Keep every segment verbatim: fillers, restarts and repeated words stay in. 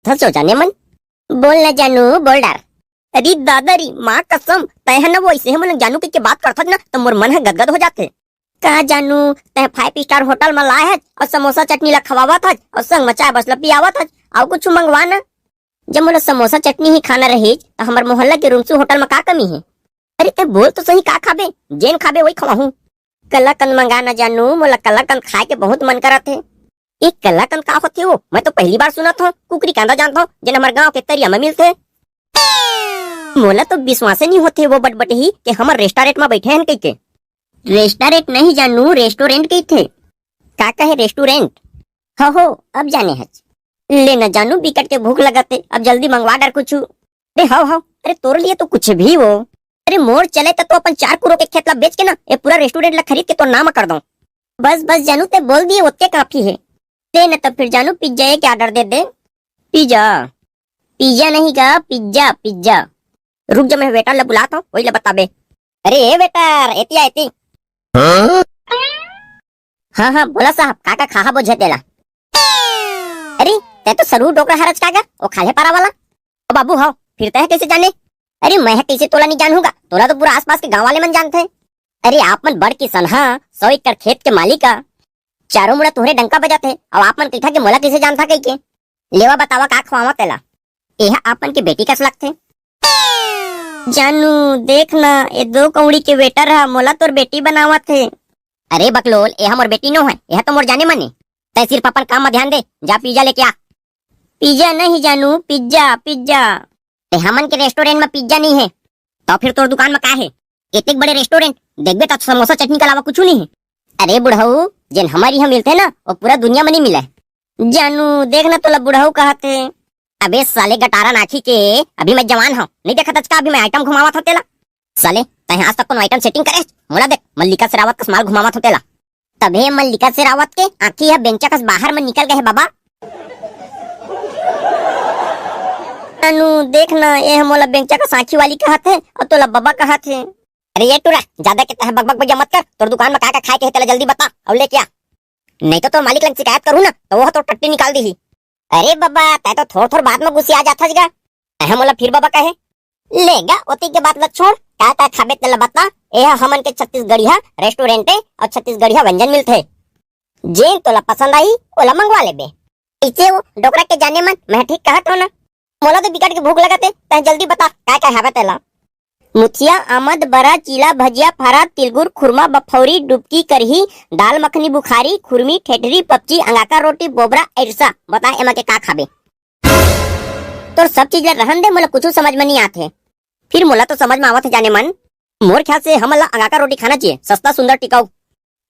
धस हो जाने मन। बोल ना जानू, बोल डार। अरे दादा री, माँ कसम, तय ह ना वो ऐसे है मन जानू के, के बात करथस ना, तो मोर मन ह गदगद हो जाथे। का जानू, तय five star hotel म लाए हच अउ समोसा चटनी ला खवावत हच अउ संग म चाय बस ला पियावत हच, अउ कुछ मंगवा ना। जब मोला समोसा चटनी ही खाना रहिस, त हमर मोहल्ला के रुमसू होटल म का कमी हे? अरे, तै बोल तो सही, का खाबे? जेन खाबे, वही खवाहूं। कलाकंद मंगा ना जानू, मोला कलाकंद खाए के बहुत मन करत हे। ए, कलाकंद का होथे वो? मैं तो पहली बार सुनत हंव। कुकरी कांदा जानत हंव, जेन हमर गांव के तरिया म मिलथे। मोला तो विश्वासे नहीं होथे वो बटबटही के हमर रेस्टोरेंट म बैठे हन कहिके। रेस्टोरेंट नहीं जानू, रेस्टोरेंट कहिथे। का कहे रेस्टोरेंट? हो, हो, अब जाने हच। ले न जानू, बिकट के भूख लगत हे, अब जल्दी मंगवा डर कुछु। अरे हव, हव, अरे तोर लिए तो कुछ भी वो। अरे मोर चले त तो अपन चार कुरो के खेत ला बेच के ना, ये पूरा रेस्टोरेंट ला खरीद के तोर नाम कर दो। बस, बस जानू, ते बोल दिए, ओतके काफी है। ले न तब फिर जानू, पिज्जा एक ऑर्डर दे दे। पिज्जा? पिज्जा नहीं गा, पिज्जा, पिज्जा। रुक जा, मैं वेटर ला बुलात हंव, वही ला बताबे। अरे ए वेटर, एती आ, एती। हाँ? हाँ, हाँ, बोला साहब, का का खाहा बोझे तेला? अरे, तै तो सरू डोकरा हरच का गा, वो खाल्हे पारा वाला? ओ बाबू, हव, फिर तै ह कइसे जाने? अरे, मैं ह कइसे तोला नहीं जानहूं गा? तोला तो पूरा आसपास के गांव वाले मन जानथे। अरे, आप मन बड़ किसान हा, सौ एकड़ खेत के मालिक आ। चारों मुड़ा तोहरे डंका बजाथे, अउ आप मन कहिथा के मोला कइसे जानथा कहिके? लेवा बतावा का खवावा तेला? एहा आप मन के बेटी कस लगथे। जानू, देख ना, ए दो कौड़ी के वेटर ह मोला तोर बेटी बनावत हे। अरे बकलोल, एहा मोर बेटी नो है, एहा तो मोर जाने मन ए। तै सिर्फ अपन काम म ध्यान दे, जा पिज्जा लेके आ। पिज्जा नहीं जानू, पिज्जा, पिज्जा। ते हमन के रेस्टोरेंट म पिज्जा नहीं है, तो फिर तोर दुकान म का है? एतेक बड़े रेस्टोरेंट देखबे त समोसा चटनी के अलावा कुछु नहीं है। अरे बुढ़ऊ, जेन हमर इहाँ मिलथे ना, वो पूरा दुनिया म नहीं मिले। जानू, देख ना तोला बुढ़ऊ कहत हे। अबे साले गटारा नाखी के, अभी मैं जवान हूँ, नहीं देखत अचका अभी मैं आइटम घुमावत हूँ तेला। साले, तैं आज तक कोनो आइटम सेटिंग करे? मोला देख, मल्लिका शेरावत कस माल घुमावत हूँ तेला। तभे मल्लिका शेरावत के आँखी ह बेंचा कस बाहर म निकल गए हे बाबा। जानू, देख ना, ये ह मोला बेंचा कस आँखी वाली कहत हे अउ तोला बाबा कहत हे। अरे ये टूरा, ज्यादा के तह बकबक बगिया मत कर, तोर दुकान म का का खाए के हे तेला जल्दी बता अउ लेके आ, नहीं तो तोर मालिक लंग शिकायत करूँ ना तो वो ह तोर टट्टी निकाल दीही। अरे बाबा, तै तो थोर थोर बात म गुस्सिया जाथस गा। तैं मोला फिर बाबा कहे। ले गा, ओती के बात ल छोड़, का का खाबे तेला बता। ए ह हमन के छत्तीसगढ़िया रेस्टोरेंट ए अउ छत्तीसगढ़िया व्यंजन मिलथे। जेन तोला पसंद आही, ओला मंगवा लेबे। इसे वो डोकरा के जाने मन, मैं ठीक कहत हूँ ना। मोला तो बिकट के भूख लगत हे, तैं जल्दी बता, का का खाबे तेला। मुथिया, आमद, बरा, चीला, भजिया, फारा, तिलगुर, खुरमा, बफौरी, डुबकी, करही, दाल मखनी, बुखारी, खुरमी, ठेठरी, पपची, अंगाका रोटी, बोबरा, एरसा। बता एमा के का खाबे? तोर सब चीज ला रहन दे, मोला कुछु समझ में नहीं आत हे। फिर मोला तो समझ में आवत हे जाने मन। मोर ख्याल से हमन ला अंगाका रोटी खाना चाहिए, सस्ता, सुंदर, टिकाऊ।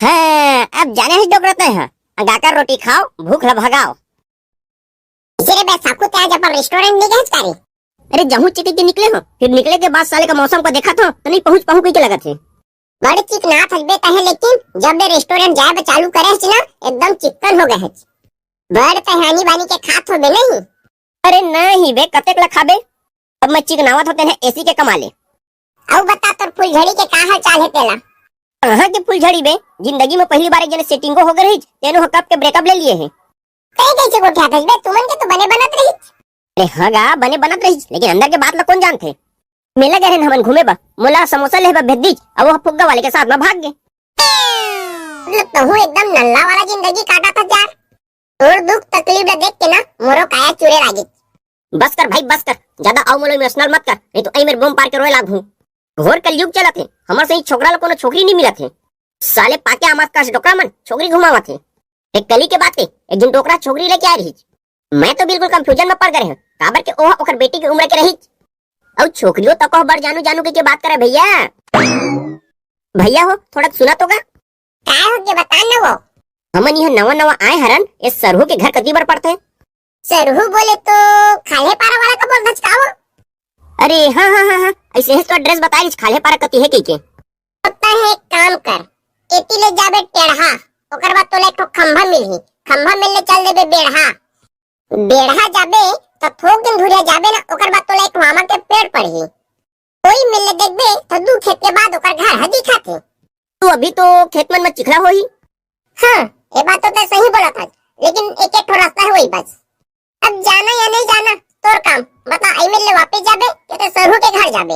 हाँ, अब जाने हस डोकरा तैं हा। अंगाका रोटी खाओ, भूख ला भगाओ। इसे रे बैसाखू, तैं आज अपन रेस्टोरेंट नहीं गए का रे? अरे जहूँ चिटी के निकले हो, फिर निकले के बाद साले का मौसम को देखा था तो नहीं पहुँच पाऊँ कह के लगत हे। बड़ चिकनात हस बे तहे, लेकिन जब ले रेस्टोरेंट जाए बर चालू करे हस ना, एकदम चिक्कन हो गए हस। बड़ तहे आनी बानी के खात हो बे नहीं। अरे नहीं बे, कतेक ला खाबे? अब मैं चिकनावत हो तेने एसी के कमा ले। अउ बता तोर फुलझड़ी के का हाल चाल हे तेला? कहाँ के फुलझड़ी बे, जिंदगी में पहली बार एक जने सेटिंगो हो गए रही, तेनो ह कब के ब्रेकअप ले लिए हे। कई कैसे गोठियात हस बे, तुमन के तो बने बनत रही। अरे हाँ गा, बने बनत रहिस, लेकिन अंदर के बात ला कोन जानथे? मेला गए रहेन हमन घूमे बर, मोला समोसा लेहे बर भेज दीस, अउ वो फुग्गा वाले के साथ में भाग गे। मतलब तहूँ एकदम नल्ला वाला जिंदगी काटत हस यार। तोर दुख तकलीफ ला देख के ना मोरो काया चुरे लागिस। बस कर भाई, बस कर, ज्यादा अउ मोला इमोशनल मत कर, नहीं तो अई मेर बोम पार के रोए लागहूँ। घोर कलयुग चलत हे, हमर सही छोकरा ला कोनो छोकरी नहीं मिलत हे। साले पाके आमस कस डोकरा मन छोकरी घुमावत हे। एक कली के बात हे, एक झन डोकरा छोकरी लेके आए रहिस। मैं तो बिल्कुल कंफ्यूजन में पड़ गए हूँ, काबर के ओह ओकर बेटी के उम्र के रहिस। अउ छोकरियों तक ओह बड़ जानू जानू के, के बात करे भैया। भैया हो, थोड़ा सुना तो का? काय हो के बता न वो? हमन यहाँ नवा नवा आए हरन, ए सरहू के घर कती बर पड़थे? सरहू बोले तो खाल्हे पारा वाला का बोल धचकाओ। अरे हाँ, हाँ, हाँ, हाँ, ऐसे है तो एड्रेस बताए रहिस, खाल्हे पारा कती है कह के। तो तैं एक काम कर, एती ले जाबे टेढ़ा, ओकर बाद तोला एक ठो खंभा मिलही, खंभा मिलले चल देबे बेढ़ा। बेढ़ा जाबे त थोक दिन धुरिया जाबे ना, ओकर बाद तोला एक ठो आमा के पेड़ पड़ही। कोई मिलले देखबे त दू खेत के बाद ओकर घर ह दिखाथे। तू अभी तो खेत मन में चिखला होही। हाँ, ये बात तो तैं सही बोलत हस, लेकिन एक एक ठो रास्ता है वही बस। अब जाना या नहीं जाना, ले वापस जाबे, के तो सरहू के घर जाबे।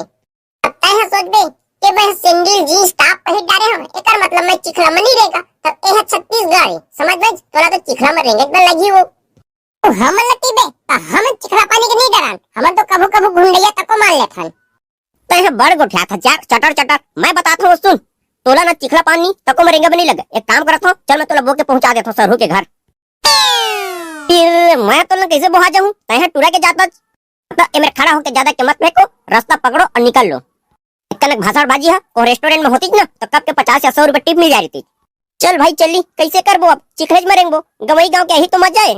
अब तय ह सोचबे के मैं sandal jeans top पहिर डारे हूँ, एकर मतलब मैं चिखला म नहीं रहेगा। तब ए ह छत्तीसगढ़ है, समझ बे? तोला तो चिखला म रेंगत बर लगही वो। तो हमन ल कहिबे, त हमन चिखला पानी के नहीं डरान, हमन तो कभू कभू गुंडैया तको मान लेथन। तय ह बड़ गोठियात हस यार, चटर चटर। मैं बतात हूँ, सुन, तोला ना चिखला पानी तको म रेंगे बर नहीं लगे। एक काम करत हूँ, चल मैं तोला बो के पहुंचा देत हूँ सरहू के घर। फिर मैं तोला कैसे बोहा जाऊँ? तय ह टूरा के जात हस। त ए मेर खड़ा होके ज्यादा के मत फेंको, रास्ता पकड़ो और निकल लो। एक कनक भाषण बाजी है, वो रेस्टोरेंट में होतीच ना, तो कब के पचास या सौ रुपए टिप मिल जा रही थी। चल भाई चली, कैसे करबो अब? चिखलेज में रेंगबो, गंवई गांव के यही तो मजा है।